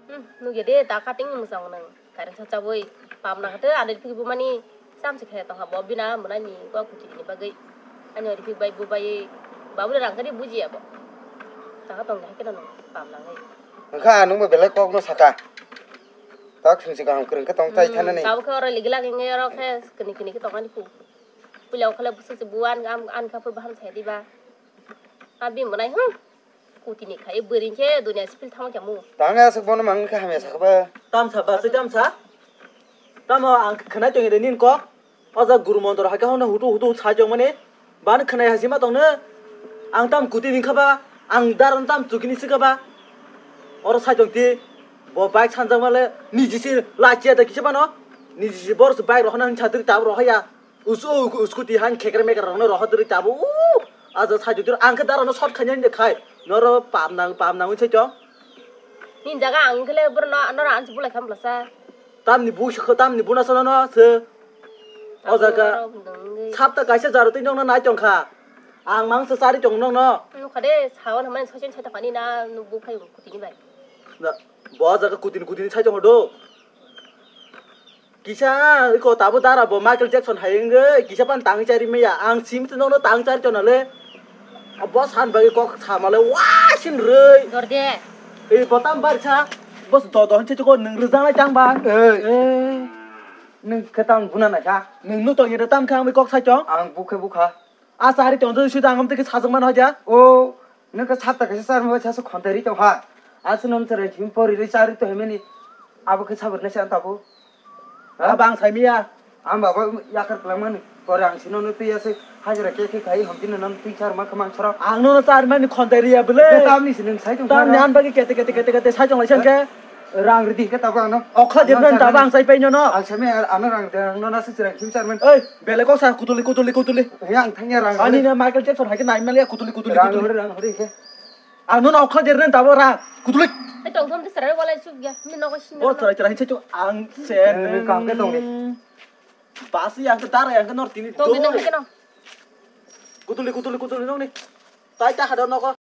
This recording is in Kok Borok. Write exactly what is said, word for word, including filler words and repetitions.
Hmm, nugya de, ta cutting ni mwchang nang. Kaisa chabwi pam nang khe, ani riphi bo mani cham se khe tong ha, bo bina mwnani ko kuti ni bagwi. Ani riphi bai bo bai, babu rang khe buji abo. Ta ka tong hai khe no pam nang hai. Wngkha, nwng bo belai kok no saka. Ta khwrwng se kaham kwrwng khe tong chai thana ni. Tabuk khe oro ligila khe oro khe kini kini khe tong ani ku. Puila o khala busu se buan an an kha pur baham sai diba. Abi mwnai, hmm. Kuti ni khai bwrwi khe dunia sipil thang khe mu. Tang aswk bono mang khe hamya sakba. Tamsa ba se tamsa. Tamo ang khwnai tong re nin ko. Oja guru montor hai khe hono hutu hutu sai tong mani. Ban khwnai hasi ma tong no. Ang tam kuti ni kha ba. Ang daran tam chukini si kha ba. Oro sai tong ti. Bo bike sanjak male niji si la chia da kisa bano. Niji si bor bike rohona hin chatri tab rohaya. Usu, uku, scooty han khekre mekre rokno rohor diri tabuk. Aja sai jutur ang khe dara no shot khainani de khai. Noro pam nang, pam nang wi sai chong. Nin jaga ang khle bro no, noro ansi bulai kham blasa. Tamni bu shikho, tamni bu na sono no se. O jaga. Abo nang sapta kaisa jaro tei nokno nai tong kha. Ang mang se sari tong nokno. Nukha de, sawan hamani sochen sai ta pani na, nu bu khai kuti ni bai. Na, bo jaga kuti ni, kuti ni sai tong do. Kisa iko tabo dara bo Michael Jackson hai wngwi kisa pan tang chari maya. Ang simi to nono tang chari chona le. Abo san bagwi kok sama le wa sin rwi. Dor de. Ei botam bar cha. Bos do do hinse ko nung rijang lai tang ba. Ei. Eh. Nung khe tang buna na kha. Nung nu to yere tam kha ang kok sai chong. Ang bukhe bukha. A sari tong to sida ang am te ke sajang man hoja. O. Nung khe sapta kaisa charma bai sasu khontai ri tong ha. Aswk nung chwrai thim pori ri chari to himani. Abo khe sabur nai sa tabo. Ha? Abang saimiya. Ang baba yakar kwlangmani. Pore ang sino no twi aswk hajra khe khe khai hom tino non twi charma khe mang chorok. Ang no charmani khontai riya bwle. Tamni si nung sai tong. Tamni an bagi kete kete kete kete sai tong lai sang khe. Rang ridi khe tabo ano. Okha jebna tabo ang sai pai no no. Ang saimiya ano rang de ang no na se chwrai thim charman. Oi. Belai kok sa kutuli, kutuli, kutuli. He, ang thangya rang. Ani na Michael Jackson hai khe nai maliya kutuli, kutuli, rang kutuli. Hori, rang hori khe. Ang no nokha der nen tabo rang kutuli. Hai tong thom de serai walai chuk ya. Ni nogo sini. Bo serai serai se chu ang sen. Ni kam khe tong di. Basi yang ke dara yang ke nor tini. Tong di nang ke no. Kutuli, kutuli, kutuli nong ni. Tai ta hado nogo.